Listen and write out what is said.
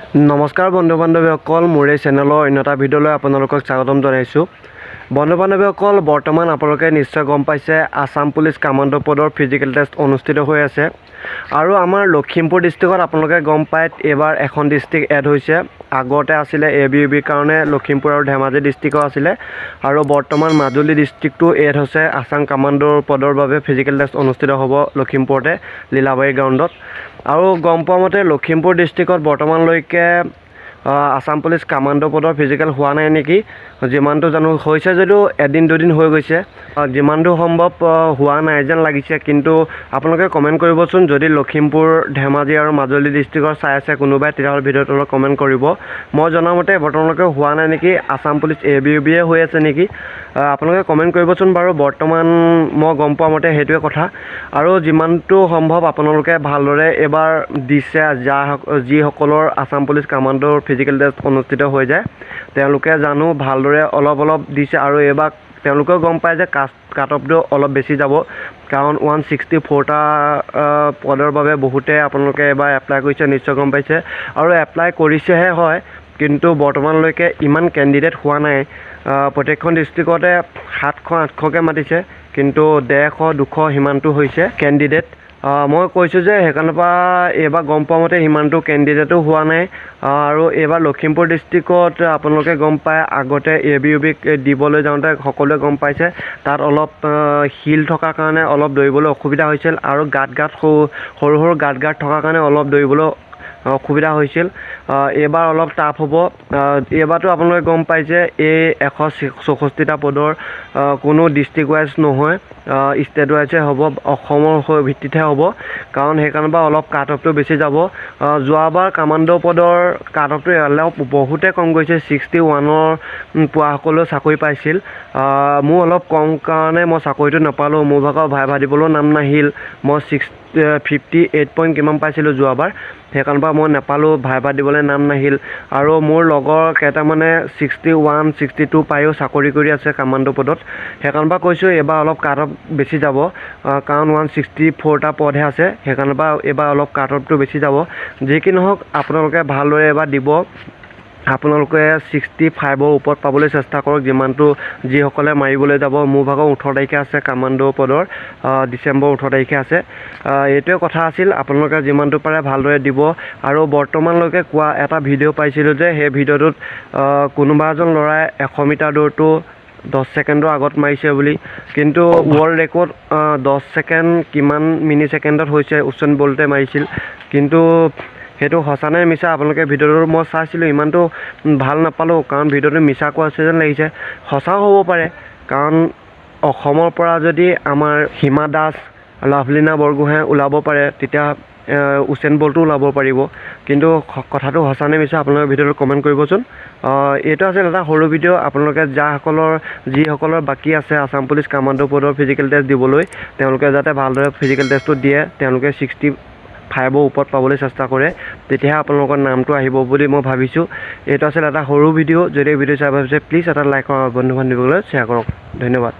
নমস্কাৰ বন্ধু বান্ধৱীসকল, মোৰ এই চেনেলৰ অন্য এটা ভিডিঅ'লৈ আপোনালোকক স্বাগতম জনাইছোঁ। বন্ধু বান্ধৱীসকল, বৰ্তমান আপোনালোকে নিশ্চয় গম পাইছে, আছাম পুলিচ কামাণ্ডো পদৰ ফিজিকেল টেষ্ট অনুষ্ঠিত হৈ আছে আৰু আমাৰ লখিমপুৰ ডিষ্ট্ৰিক্টত আপোনালোকে গম পায়, এইবাৰ এখন ডিষ্ট্ৰিক্ট এড হৈছে। আগতে আছিলে এ বি ইউ বিৰ কাৰণে লখিমপুৰ আৰু ধেমাজি ডিষ্ট্ৰিক্টৰ আছিলে আৰু বৰ্তমান মাজুলী ডিষ্ট্ৰিক্টটো এড হৈছে। আছাম কামাণ্ডোৰ পদৰ বাবে ফিজিকেল টেষ্ট অনুষ্ঠিত হ'ব লখিমপুৰতে লীলাবাৰী গ্ৰাউণ্ডত। আৰু গম পোৱা মতে লখিমপুৰ ডিষ্ট্ৰিক্টত বৰ্তমানলৈকে আছাম পুলিচ কামাণ্ডো পদৰ ফিজিকেল হোৱা নাই নেকি, যিমানটো জানো। হৈছে যদিও এদিন দুদিন হৈ গৈছে। যিমানটো সম্ভৱ হোৱা নাই যেন লাগিছে। কিন্তু আপোনালোকে কমেণ্ট কৰিবচোন, যদি লখিমপুৰ, ধেমাজি আৰু মাজুলী ডিষ্ট্ৰিক্টৰ চাই আছে কোনোবাই, তেতিয়াহ'লে ভিডিঅ'টোত অলপ কমেণ্ট কৰিব। মই জনামতে বৰ্তমানলৈকে হোৱা নাই নেকি, Assam police A B U বিয়ে হৈ আছে নেকি, আপোনালোকে কমেণ্ট কৰিবচোন বাৰু। বৰ্তমান মই গম পোৱা মতে সেইটোৱে কথা। আৰু যিমানটো সম্ভৱ আপোনালোকে ভালদৰে এইবাৰ দিছে, যিসকলৰ আছাম পুলিচ কামাণ্ডোৰ ফিজিকেল টেষ্ট অনুষ্ঠিত হৈ যায়, তেওঁলোকে জানো ভালদৰে অলপ অলপ দিছে আৰু এইবাৰ তেওঁলোকেও গম পায় যে কাট অফটো অলপ বেছি যাব, কাৰণ 164টা পদৰ বাবে বহুতে আপোনালোকে এইবাৰ এপ্লাই কৰিছে, নিশ্চয় গম পাইছে। আৰু এপ্লাই কৰিছেহে হয়, কিন্তু বৰ্তমানলৈকে ইমান কেণ্ডিডেট হোৱা নাই। প্ৰত্যেকখন ডিষ্ট্ৰিক্টতে 700 800কৈ মাতিছে, কিন্তু 150 200 সিমানটো হৈছে কেণ্ডিডেট। মই কৈছোঁ যে সেইকাৰণৰ পৰা এইবাৰ গম পোৱা মতে সিমানটো কেণ্ডিডেটো হোৱা নাই। আৰু এইবাৰ লখিমপুৰ ডিষ্ট্ৰিক্টত আপোনালোকে গম পায়, আগতে এ বি ইউ বিক দিবলৈ যাওঁতে সকলোৱে গম পাইছে, তাত অলপ শিল থকাৰ কাৰণে অলপ দৌৰিবলৈ অসুবিধা হৈছিল আৰু গাঁত গাঁত সৰু সৰু সৰু গাঁত গাঁত থকাৰ কাৰণে অলপ দৌৰিবলৈ অসুবিধা হৈছিল। এইবাৰ অলপ টাফ হ'ব। এইবাৰতো আপোনালোকে গম পাইছে, এই 164টা পদৰ কোনো ডিষ্ট্ৰিক্ট ৱাইজ নহয়, ষ্টেট ৱাইজে হ'ব, অসমৰ হৈ ভিত্তিতহে হ'ব। কাৰণ সেইকাৰণৰ পৰা অলপ কাট অফটো বেছি যাব। যোৱাবাৰ কামাণ্ডো পদৰ কাট অফটো অলপ বহুতে কম গৈছে, 61ৰ পোৱাসকলেও চাকৰি পাইছিল। মোৰ অলপ কম কাৰণে মই চাকৰিটো নাপালোঁ। মোৰ ভাগৰ ভাইভা দিবলৈও নাম নাহিল। মই 58 পইণ্ট কিমান পাইছিলোঁ যোৱাবাৰ, সেইকাৰণৰ পৰা মই নাপালোঁ, ভাইভা দিবলৈ নাম নাহিল। আৰু মোৰ লগৰ কেইটামানে 61, 62 পায়ো চাকৰি কৰি আছে কামাণ্ডো পদত। সেইকাৰণৰ পৰা কৈছোঁ, এইবাৰ অলপ কাট অফ বেছি যাব, কাৰণ 164টা পদহে আছে। সেইকাৰণৰ পৰা এইবাৰ অলপ কাট অফটো বেছি যাব। যি কি নহওক, আপোনালোকে ভালদৰে এইবাৰ দিব। আপোনালোকে 65ৰ ওপৰত পাবলৈ চেষ্টা কৰক, যিমানটো যিসকলে মাৰিবলৈ যাব। মোৰ ভাগৰ 18 তাৰিখে আছে কামাণ্ডো পদৰ, ডিচেম্বৰ 18 তাৰিখে আছে। এইটোৱে কথা আছিল। আপোনালোকে যিমানটো পাৰে ভালদৰে দিব। আৰু বৰ্তমানলৈকে কোৱা এটা ভিডিঅ' পাইছিলোঁ যে সেই ভিডিঅ'টোত কোনোবা এজন ল'ৰাই 100 মিটাৰ দৌৰটো 10 ছেকেণ্ডৰ আগত মাৰিছে বুলি, কিন্তু ৱৰ্ল্ড ৰেকৰ্ড 10 ছেকেণ্ড কিমান মিনি ছেকেণ্ডত হৈছে, উছেন বল্টে মাৰিছিল। কিন্তু সেইটো সঁচা নে মিছা আপোনালোকে, ভিডিঅ'টো মই চাইছিলোঁ, ইমানটো ভাল নাপালোঁ, কাৰণ ভিডিঅ'টো মিছা কোৱা আছে যেন লাগিছে। সঁচাও হ'ব পাৰে, কাৰণ অসমৰ পৰা যদি আমাৰ হিমা দাস, লাভলীনা বৰগোহাঁই ওলাব পাৰে, তেতিয়া উছেন বল্টো ওলাব পাৰিব। কিন্তু কথাটো সঁচা নে মিছা আপোনালোকে ভিডিঅ'টো কমেণ্ট কৰিবচোন। এইটো আছিল এটা সৰু ভিডিঅ'। আপোনালোকে যিসকলৰ বাকী আছে আছাম পুলিচ কামাণ্ডো পদৰ ফিজিকেল টেষ্ট দিবলৈ, তেওঁলোকে যাতে ভালদৰে ফিজিকেল টেষ্টটো দিয়ে, তেওঁলোকে 65ৰ ওপৰত পাবলৈ চেষ্টা কৰে, তেতিয়াহে আপোনালোকৰ নামটো আহিব বুলি মই ভাবিছোঁ। এইটো আছিল এটা সৰু ভিডিঅ'। যদি এই ভিডিঅ' চাই ভাবিছে, প্লিজ এটা লাইক কৰক, বন্ধু বান্ধৱীসকলে শ্বেয়াৰ কৰক। ধন্যবাদ।